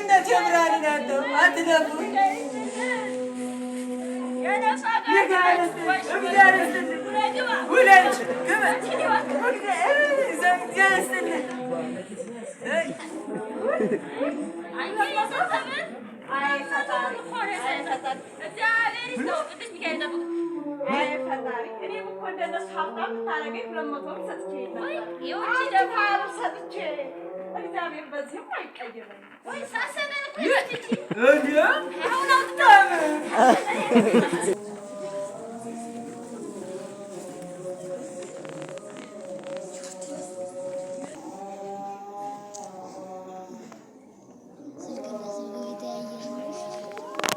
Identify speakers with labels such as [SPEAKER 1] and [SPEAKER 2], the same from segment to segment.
[SPEAKER 1] የገነት የብርሃንን ያለው አትለፉኝ። እግዚአብሔር ይስጥልኝ። ውለጅ ግባ። እግዚአብሔር ይስጥልኝ።
[SPEAKER 2] አይ ፈጣሪ፣ አይ ፈጣሪ፣ አይ ፈጣሪ። እኔም እኮ እንደነሱ ሀብታም ብታደርገኝ 200 ብር ሰጥቼ ነበር። አንድ ብር ሰጥቼ እግዚአብሔር በዚህም አይቀየምም።
[SPEAKER 1] እንዴ?
[SPEAKER 3] ስልክ በስልክ እየተያየ ነው።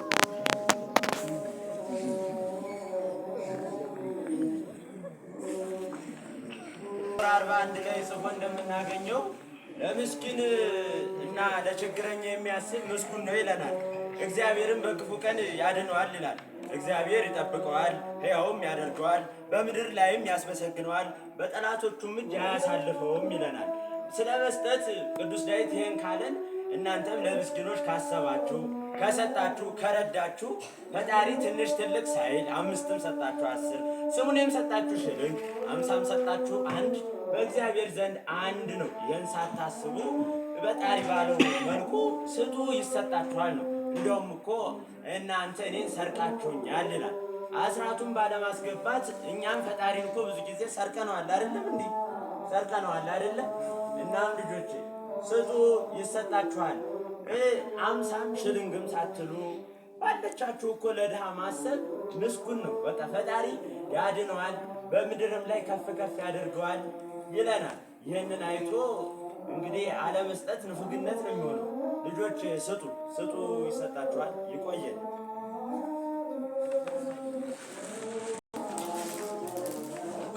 [SPEAKER 4] 41 ላይ ጽፎ እንደምናገኘው ለምስኪን እና ለችግረኛ የሚያስብ ምስጉን ነው ይለናል። እግዚአብሔርም በክፉ ቀን ያድነዋል ይላል። እግዚአብሔር ይጠብቀዋል፣ ሕያውም ያደርገዋል፣ በምድር ላይም ያስመሰግነዋል፣ በጠላቶቹም እጅ አያሳልፈውም ይለናል። ስለ መስጠት ቅዱስ ዳዊት ይህን ካለን እናንተም ለምስኪኖች ካሰባችሁ፣ ከሰጣችሁ፣ ከረዳችሁ ፈጣሪ ትንሽ ትልቅ ሳይል 5ም ሰጣችሁ 10፣ ስሙኔም ሰጣችሁ ሽልንግ፣ 50ም ሰጣችሁ አንድ በእግዚአብሔር ዘንድ አንድ ነው። ይህን ሳታስቡ በጣሪ ባለው መልኩ ስጡ ይሰጣችኋል ነው። እንደውም እኮ እናንተ እኔን ሰርቃችሁኛል ይላል። አስራቱን ባለማስገባት እኛም ፈጣሪን እኮ ብዙ ጊዜ ሰርቀነዋል አይደለም? እንዲህ ሰርቀነዋል አይደለም? እናም ልጆች ስጡ ይሰጣችኋል። 50ም ሽልንግም ሳትሉ ባለቻችሁ እኮ ለድሃ ማሰብ ምስጉን ነው። በቃ ፈጣሪ ያድነዋል፣ በምድርም ላይ ከፍ ከፍ ያደርገዋል ይለናል። ይህንን አይቶ እንግዲህ አለመስጠት ንፉግነት ነው የሚሆነው። ልጆች ስጡ፣ ስጡ ይሰጣችኋል። ይቆየን።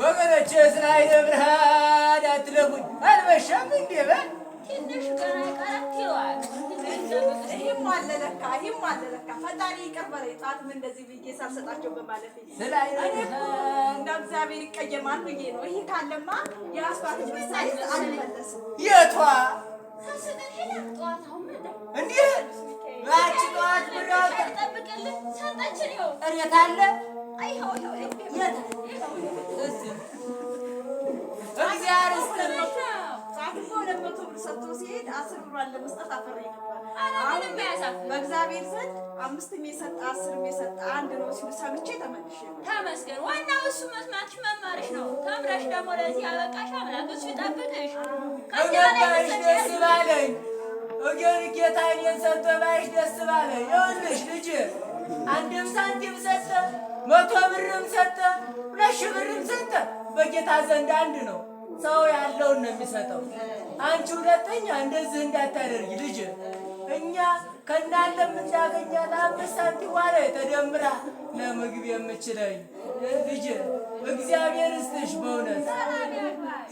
[SPEAKER 1] ወገኖቼ ስለ አይነ ብርሃን አትለፉኝ። አልመሸም እንዴ? በል
[SPEAKER 5] ትንሽ ገና ቀረት ይለዋል።
[SPEAKER 2] ይህም አለ ለካ፣ ይህም አለ ለካ። ፈጣሪ ይቅር በለኝ ጠዋትም እንደዚህ ብዬ ሳልሰጣቸው በማለፌ።
[SPEAKER 1] ስለ አይነ
[SPEAKER 2] እኔ እኮ
[SPEAKER 1] ብርሃን
[SPEAKER 2] እንደው እግዚአብሔር ይቀየማል ብዬ ነው። ይሄ ካለማ የአስፋልት ብር ሳይዝ አልመለስም።
[SPEAKER 1] የቷ
[SPEAKER 5] ሳስበን ሄዳ ጠዋት አሁን መጣ።
[SPEAKER 1] እንዲህ ያቺ ጠዋት ብር አውጥታ
[SPEAKER 5] ጠብቅልን ሰጠችን። ይኸው
[SPEAKER 1] እሬት አለ
[SPEAKER 5] ይኸው ይኸው ይኸው
[SPEAKER 1] የት እስኪ እግዚአብሔር ይስጥልኝ።
[SPEAKER 2] ጠዋት እኮ 200 ብር ሰጥቶ ሲሄድ 10 ብሯን ለመስጠት አፍሬ ነበር።
[SPEAKER 5] ኧረ
[SPEAKER 2] አሁን
[SPEAKER 5] ምንም አያሳፍርም።
[SPEAKER 2] በእግዚአብሔር ዘንድ 5ም የሰጠ 10ም የሰጠ አንድ ነው ሲሉ ሰምቼ ተመልሼ ነው።
[SPEAKER 5] ተመስገን። ዋናው እሱ መስማትሽ መማርሽ ነው። ተምረሽ ደግሞ ለዚህ ያበቃሽ አምላክ እሱ ይጠብቅሽ። ከዚህ በላይ
[SPEAKER 1] እገባሽ ደስ ባለኝ እገን ጌታ እኔን ሰጥቶ ባይሽ ደስ ባለኝ። ይኸውልሽ ልጅ አንድም ሳንቲም ሰጠ፣ 100 ብርም ሰጠ፣ 2000 ብርም ሰጠ በጌታ ዘንድ አንድ ነው። ሰው ያለውን ነው የሚሰጠው። አንቺ ሁለተኛ እንደዚህ እንዳታደርጊ ልጅ። እኛ ከእናንተ የምናገኛት 5 ሳንቲም ዋለ ተደምራ ለምግብ የምችለኝ ልጅ እግዚአብሔር ይስጥሽ። በእውነት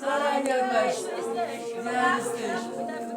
[SPEAKER 1] ሰላም ያግባሽ። እግዚአብሔር ይስጥሽ።